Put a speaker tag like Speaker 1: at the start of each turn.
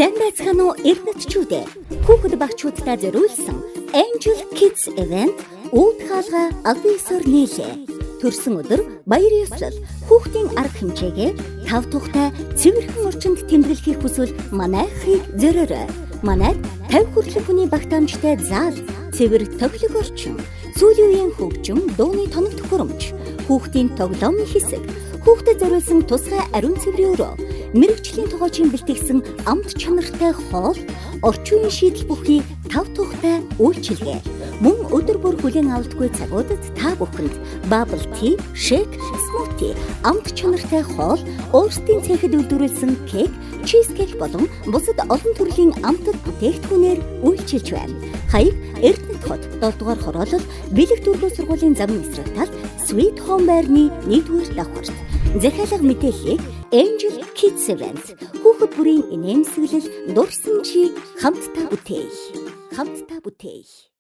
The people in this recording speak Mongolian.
Speaker 1: Сайн байцгаана уу, эрдэнэтчүүд ээ. Хүүхэд багчуудаа зориулсан Angel Kids Event үүд хаалгаа албан ёсоор нээлээ. Төрсөн өдөр, баяр ёслол, хүүхдийн арга хэмжээгээ тав тухтай цэвэрхэн орчинд тэмдэглэхийг хүсвэл манайхыг зориорой. Манайд 50 хүртэлх хүний багтаамжтай зал, цэвэр тохилог орчин, сүүлийн үеийн хөгжим, дууны тоног төхөөрөмж, хүүхдийн тоглоомын хэсэг, хүүхдэд зориулсан тусгай ариун цэврийн өрөө, мэргэжлийн тогоочийн бэлтгэсэн амт чанартай хоол, орчин үеийн шийдэл бүхий тав тухтай үйлчилгээ. Мөн өдөр бүр хүлээн авалтгүй цагуудад та бүхэнд bubble tea, shake, smoothie, амт чанартай хоол, өөрсдийн цэхэд үйлдвэрлэсэн cake, cheesecake болон бусад олон төрлийн амтад бүтээгдэхүүнээр үйлчилж байна. Хаяг Эрдэнэт хот 7 дугаар хороолол Бэлэг дөрвөн сургуулийн замын эсрэг талд Sweet Home байрны 1-р давхарт. Захиалга мэдээллийг Angel Kids Event хүүхэд бүрийн инээмсэглэл дурсамжийг хамтдаа бүтээе. Хамтдаа бүтээе.